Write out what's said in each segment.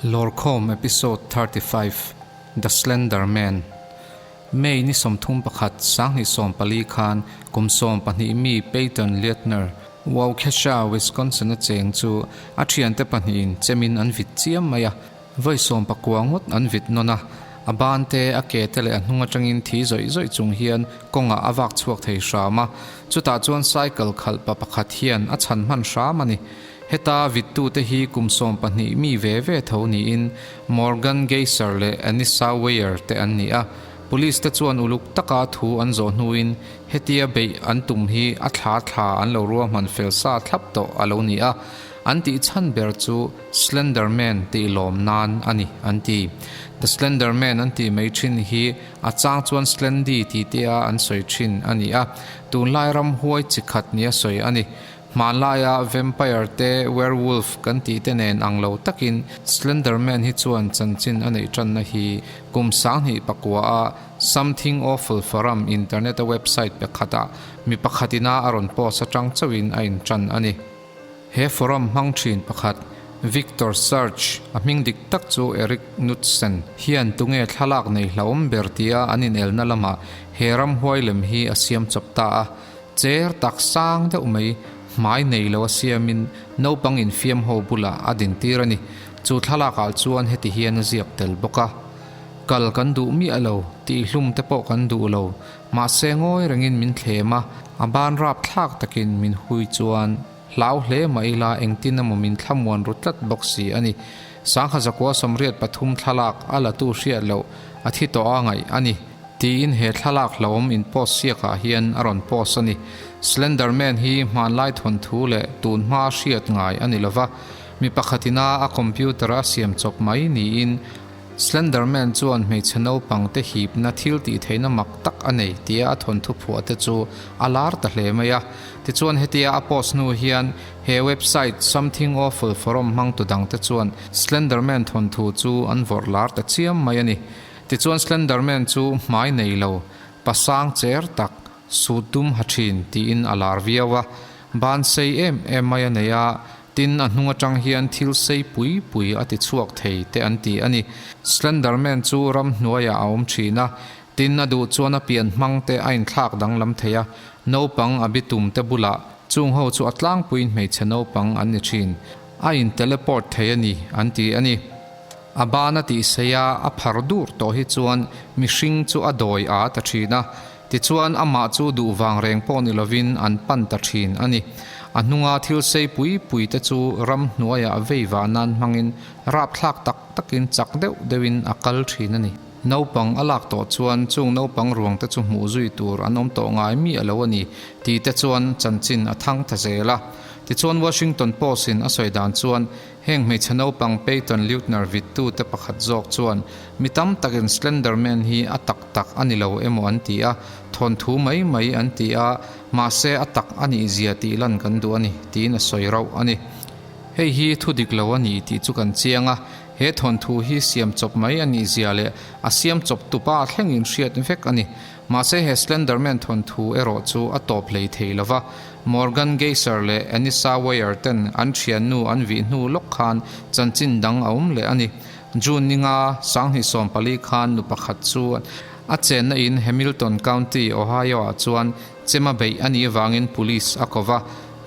Lawrkhawm Episode 35, The Slender Man May ni 31 2014 khan kum 12 mi Peyton Leutner, Waukesha, Wisconsin-a cheng chu a thiante pahnihin chemin an vit chiam mai a. Vawi 19 ngawt an vit nawn a, a ban te, a ke te leh a hnung atangin thi zawih zawih chung hian kawngah a vak chhuak thei hram a, chutah chuan cycle khalh pa pakhat hian a chhan hman hram a ni. Heta vittute hi kum 12 mi ve ve tho niin Morgan Geyser leh Anissa Weier te an ni a, Police te chuan uluk taka thu an zawh hnuin hetia beih an tum hi a thla thla an lo ruahman fel sa thlap tawh a lo ni a, an tih chhan ber chu Slender Man tih lawm nan a ni an ti. The Slender Man an tih mai thin hi a chang chuan Slendy tih te a an sawi thin a ni a, tunlai ramhuai chi khat nia sawi a ni. Hmanlaia vampire te werewolf kan tih te nen ang lo takin Slender Man hi chuan chanchin a neih tanna hi kum 2009 a Something Awful Forum internet a website pakhatah mi pakhatina a rawn post atang chauhin a intan a ni. He forum hmang thin pakhat Victor Surge, a hming dik tak chu Eric Knudsen, hian tunge thlalak nei hlauhawm ber tia an inelna lamah he ramhuai lem hi a siam chawp ta a. Cher tak sang deuh mai, hmai nei lo a siamin naupang infiam ho bulah a dintir a ni. Chu thlalakah chuan heti hian a ziak tel bawk a, Kal kan duh miah lo, tihhlum te pawh kan duh lo, mahse ngawi rengin min thlem a, a ban rapthlak takin min hui chuan hlau hle mah ila engtin emaw min thlamuan ru tlat bawk si a ni. 1983 thlalak a latu hriat loh a thi tawh a ngaih a ni. Tiin he thlalak hlauhawm in post siakah hian a rawn post a ni. Slender Man hi hmanlai thawnthu leh tun hma hriat ngai a ni lova, mi pakhatina a computer a siam chawp mai niin Slender Man chuan hmeichhe naupang te hipna thil tih theihna mak tak a nei tia a thawnthu phuah te chu a lar ta hle mai a. Tichuan hetia a post hnu hian he website Something Awful forum hmangtu dangte chuan Slender Man thawnthu chu an vawrh lar ta chiam mai a ni. Tichuan Slenderman chu hmai nei lo, pasang cher tak, sut dum ha thin tiin a lar viau a. Ban sei em em mai a nei a, tin a hnung atang hian thil sei pui pui a ti chhuak thei te an ti a ni. Slenderman chu ramhnuaiah a awm thin a, tin a duh chuan a pian hmang te a inthlak danglam thei a, naupang a bitum te bulah chung ho chu a tlangpuiin hmeichhe naupang an ni thin. A in teleport thei a ni an ti a ni. A ban a tih sei a, a phar dur tawh hi chuan mihring chu a dawi a ta thin a, tichuan amah chu duh vang reng pawh ni lovin an pan ta thin a ni. A hnunga thil sei pui pui te chu ram hnuaiah vei vah nan hmangin rapthlak tak takin chak deuh deuhin a kal thin a ni. Naupang a lak tawh chuan chung naupang ruang te chu hmuh zui tur an awm tawh ngai miah lo a ni tih te chuan chanchin a thang ta zel a. Tichuan Washington Post-in a sawi dan chuan Heng hmeichhe naupang Peyton Leutner vittute pakhat zawk chuan mi tam takin Slender Man hi a tak tak a ni lo emaw an ti a, thawnthu mai mai an ti a, mahse a tak a nih zia tih lan kan duh a ni, tiin a sawi rauh a ni. Hei hi thu dik lo a ni tih chu kan chiang a, he thawnthu hi siam chawp mai a nih zia leh a siam chawp tupa thlengin hriat vek a ni. Mahse he Slender Man thawnthu erawh chu a tawp hlei thei lo va, Morgan Geyser leh Anissa Weier ten an thiannu an vih hnu lawk khan chanchin dang a awm leh a ni. June ninga 2014 khan nu pakhat chu a chenna in Hamilton County, Ohio ah chuan chema beih a nih avangin police a ko va.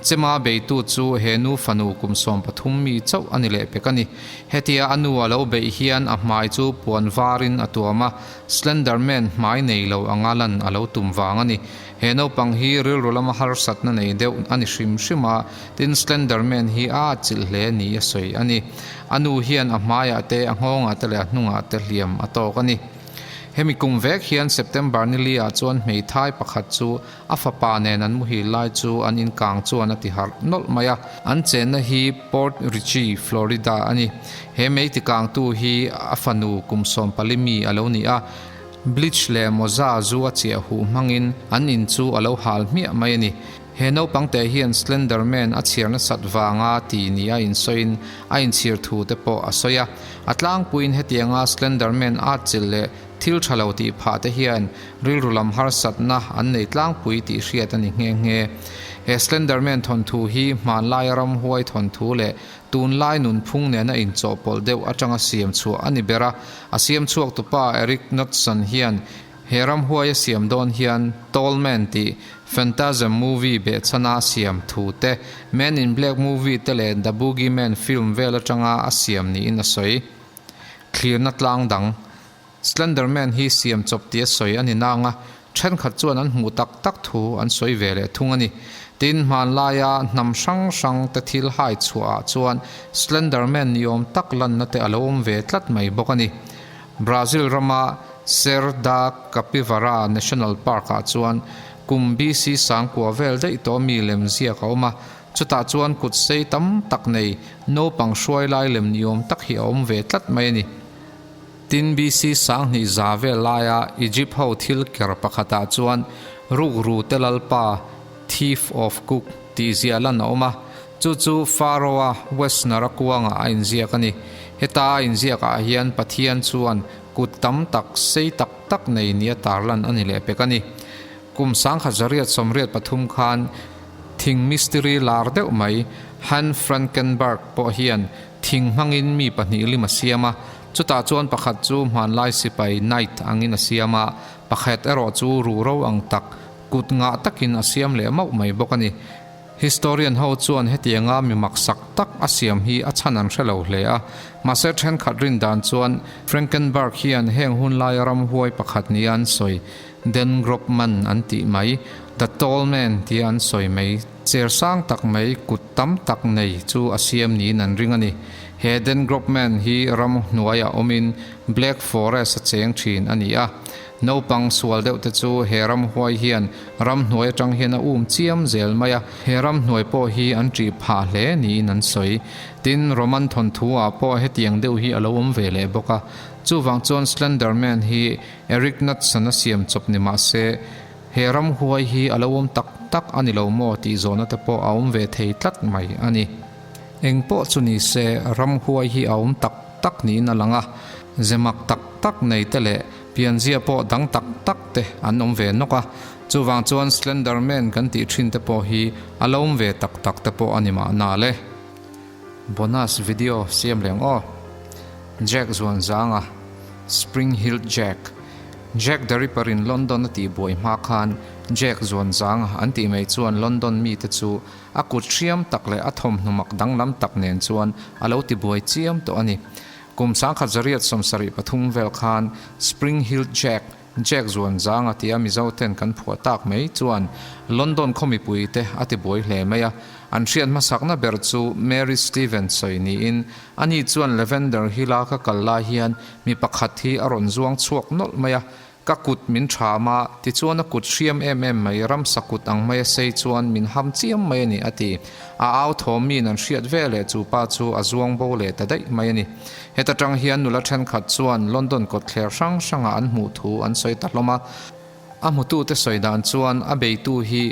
Chema beitu chu he nu fanu kum 13 mi chauh a ni leh pek a ni. Hetia a nu a lo beih hian a hmai chu puan varin a tuam a, Slender Man hmai nei lo anga lan a lo tum vang a ni. He naupang hi rilru lama harsatna nei deuh a ni hrim hrim a, tin Slender Man hi a atchilh hle ni a sawi a ni. A nu hian a hmaiah te, a nghawngah te leh a hnungah te hliam a tawk a ni. Hemi kum vek hian September ni li ah chuan hmeithai pakhat chu a fapa nen an muhil lai chu an inkang chuan a ti harh nawlh mai a. An chenna hi Port Richey, Florida a ni. He meiti kangtu hi a fanu kum 14 mi a lo ni a. Bleach leh mawza zu a chiah huh hmangin an in chu a lo hal hmiah mai a ni. He naupang te hian Slender Man a chhiar nasat vanga ti nia insawiin a inchhir thu te pawh a sawi a. A tlangpuiin hetianga Slender Man atchilh leh thil tha lo tih phah te hian rilru lam harsatna an nei tlangpui tih hriat a ni nghe nghe. He Slender Man thawnthu hi hmanlaia ramhuai thawnthu leh tunlai nunphung nena inchawhpawlh deuh atanga siam chhuah a ni ber a. A siam chhuaktupa Eric Knudson hian He ramhuai a siam dawn hian Tall Man tih Phantasm movie behchhana a siam thu te, Men in Black movie te leh The Boogie Man film vel atanga a siam niin a sawi. Thlirna tlang dang. Slender Man hi siam chawp tih a sawi a ni nang a, thenkhat chuan an hmuh tak tak thu an sawi ve leh thung a ni. Tin, hmanlaia hnam hrang hrang te thil hai chhuah ah chuan Slender Man ni awm tak lanna te a lo awm ve tlat mai bawk a ni. Brazil rama Serra da Capivara National Park-ah chuan kum BC sangkua vel daih tawh mi lem ziak a awm a, chutah chuan kut sei tam tak nei naupang hruai lai lem ni awm tak hi a awm ve tlat mai a ni. Tin, BC sanghnih za vel laia Egypt ho thil ker pakhatah chuan rukru te lalpa, Thief of Cook, tih ziah lan a awm a, Chu chu Pharaoh-a Westner-a kuangah a inziak a ni. Heta a inziakah hian Pathian chuan kut tam tak, sei tak tak nei nia tarlan a ni leh pek a ni. Kum 1983 khan thing mistiri lar deuh mai Han Frankenberg pawh hian thing hmangin mi pahnih lim a siam a, chutah chuan pakhat chu hmanlai sipai knight angin a siam a, pakhat erawh chu ruhro ang tak, kut ngah takin a siam leh mauh mai bawk a ni. Historian ho chuan hetianga mi maksak tak a siam hi a chhan an hre lo hle a, mahse thenkhat rin dan chuan Frankenberg hian heng hunlaia ramhuai pakhat nia an sawi, Den Gropman an tih mai, The Tall Man tia an sawi mai, cher sang tak mai, kut tam tak nei chu a siam niin an ring a ni. He Den Gropman hi ram hnuaiah awmin Black Forest a cheng thin a ni a. Naupang sual deuh te chu he ramhuai hian ramhnuai atang hian a um chiam zel mai a, he ramhnuai pawh hi an ṭih phah hle niin an sawi. Tin, Roman thawnthu ah pawh hetiang deuh hi a lo awm ve leh bawk a. Chuvang chuan Slender Man hi Eric Knudsen a siam chawp ni mah se, he ramhuai hi a lo awm tak tak a ni lo maw tih zawhna te pawh a awm ve thei tlat mai a ni. Eng pawh chu ni se, ramhuai hi a awm tak tak niin a lang a, ze mak tak tak nei te leh pianzia pawh dang tak tak te an awm ve nawk a, chuvang chuan Slender Man kan tih thin te pawh hi a lo awm ve tak tak te pawh a ni mahna le. Bonus video siam leng aw. Jack Zuanzanga, Spring Heeled Jack, Jack the Ripper in London a tih buai hma khan Jack Zuanzanga an tih mai chuan London mite chu A kut hriam tak leh a thawmhnaw mak danglam tak nen chuan a lo tibuai chiam tawh a ni. Kum 1973 vel khan Spring Hill Jack, Jack Zuanzanga tia Mizo ten kan phuah tak mai chuan London khaw mipui te a tibuai hle mai a. An hriat hmasakna ber chu Mary Stevens sawi niin ani chuan Lavender Hill-a ka kal lai hian mi pakhat hi a rawn zuang chhuak nawlh mai a, Ka kut min ṭham a, tichuan a kut hriam em em mai, ramsa kut ang maia sei chuan min ham chiam mai a ni, a ti. A au thawm miin an hriat ve leh chu pa chu a zuang bo leh ta daih mai a ni. Heta ṭang hian nula ṭhenkhat chuan London kawtthler hrang hrangah an hmuh thu an sawi ta hlawm a. A hmutute sawi dan chuan a beitu hi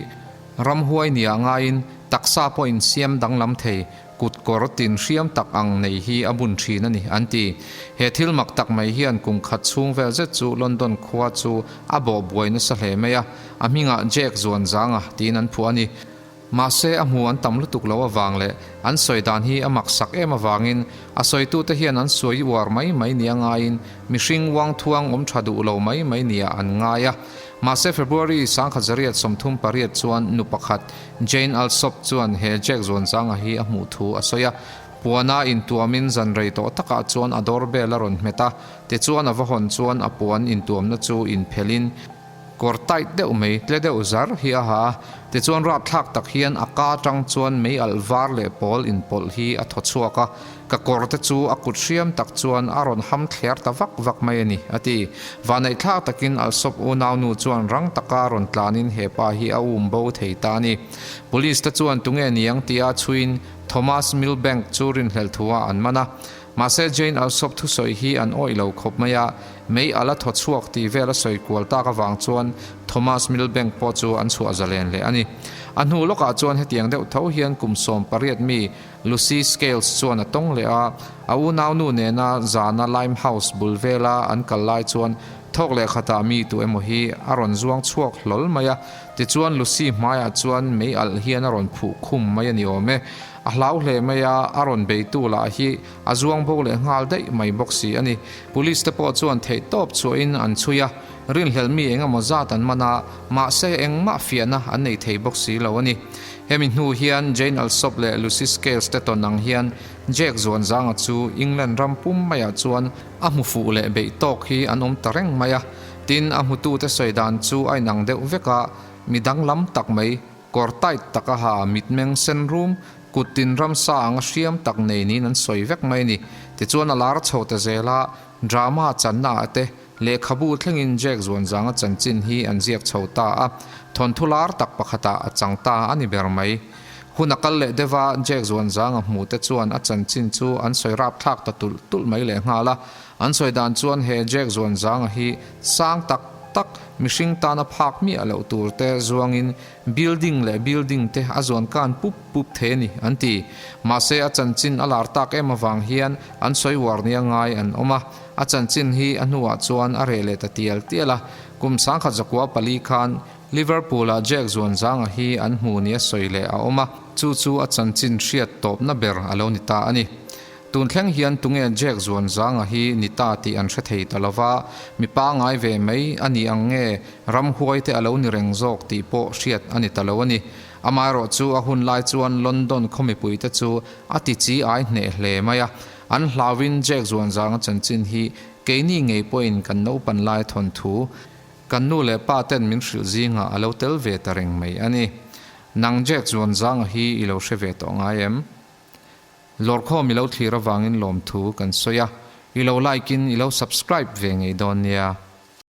ramhuai nia ngaiin taksa pawh insiam danglam thei, Kut kawr tin hriam tak ang nei hi a bun thin a ni, an ti. He thil mak tak mai hian kum khat chhung vel zet chu London khua chu a bawh buai nasa hle mai a, a hmingah Jack Zuanzanga tiin an phuah a ni. Mahse, a hmu an tam lutuk lo avang leh an sawi dan hi a mak sak em avangin a sawitute hian an sawi uar mai mai nia ngaiin mihring uangthuang awm tha duh lo mai mai nia an ngai a. Mahse, February 1938 chuan nu pakhat Jane Alsop chuan he Jack Zuanzanga hi a hmuh thu a sawi a, puana intuamin zan rei tawh takah chuan a doorbell a rawn hmet a, tichuan a va hawn chuan a puan intuamna chu inphelhin kawr tight deuh mai tle deuh zar hi a ha a, tichuan rapthlak tak hian a ka atang chuan mei alh var leh pawl inpawlh hi a thaw chhuak a, Ka kawr te chu a kut hriam tak chuan a rawn ham thler ta vak vak mai a ni, a ti. Vaneihthlak takin Alsop unaunu chuan rang taka rawn tlanin he pa hi a um bo thei ta a ni. Police te chuan tunge niang tia chhuiin Thomas Milbank chu rinhlelh thuah an man a. Mahse Jane Alsop thusawi hi an awih lo khawp mai a, mei ala thaw chhuak tih vel a sawi kual tak avang chuan Thomas Milbank pawh chu an chhuah zalen leh a ni. A hnu lawkah chuan hetiang deuh tho hian kum 18 mi Lucy Scales chuan a tawng leh a, a unaunu nena zana Limehouse bul vela an kal lai chuan thawk leh khatah mi tu emaw hi a rawn zuang chhuak hlawl mai a, tichuan Lucy hmaiah chuan mei alh hian a rawn phuh khum mai a ni awm e. A hlau hle mai a, a rawn beitu lah hi a zuang bo leh nghal daih mai bawk si a ni. Police te pawh chuan theihtawp chhuahin an chhui a, rinhlelh mi eng emaw zat an man a, mahse engmah fiahna an nei thei bawk si lo a ni. Hemi hnu hian Jane Alsop leh Lucy Scales te tawn ang hian Jake Zuanzanga chu England ram pum maiah chuan a hmu fuh leh beih tawk hi an awm ta reng mai a. Tin, a hmutute sawi dan chu a inang deuh vek a, mi danglam tak mai, kawr tight tak a ha, mitmeng sen rum, kut tin ramsa anga hriam tak nei niin an sawi vek mai a ni. Tichuan a lar chho ta zel a, drama channa ah te, Lehkhabu thlengin Jack Zuanzanga chanchin hi an ziak chho ta a, thawnthu lar tak pakhatah a chang ta a ni ber mai. Hun a kal leh deuh a, Jack Zuanzanga hmute chuan a chanchin chu an sawi rapthlak ta tulh tulh mai lehnghal a. An sawi dan chuan he Jack Zuanzanga hi sang tak tak, mihring tana phak miah loh tur te zuangin building leh building te a zuan kan pup pup thei a ni, an ti. Mahse a chanchin a lar tak em avang hian an sawi uar nia ngai an awm a. A chanchin hi a hnuah chuan a reh leh ta tial tial a, kum 1904 khan Liverpool-ah Jack Zuanzanga hi an hmu nia sawi leh a awm a, chu chu a chanchin hriat tawpna ber a lo ni ta a ni. Tun thleng hian tunge Jack Zuanzanga hi ni ta tih an hre thei ta lova, mi pangngai ve mai a ni ang nge ramhuai te a lo ni reng zawk tih pawh hriat a ni ta lo a ni. Amaherawh chu a hun lai chuan London khaw mipuite chu a ti chi ai hneh hle mai a, An hlauin Jack Zuanzanga chanchin hi keini ngei pawhin kan naupan lai thawnthu, kan nu leh pa ten min hrilh zingah a lo tel ve ta reng mai a ni. Nang Jack Zuanzanga hi i lo hre ve tawh ngai em? Lawrkhawm i lo thlir avangin lawmthu kan sawi a, i lo like in i lo subscribe ve ngei dawn nia.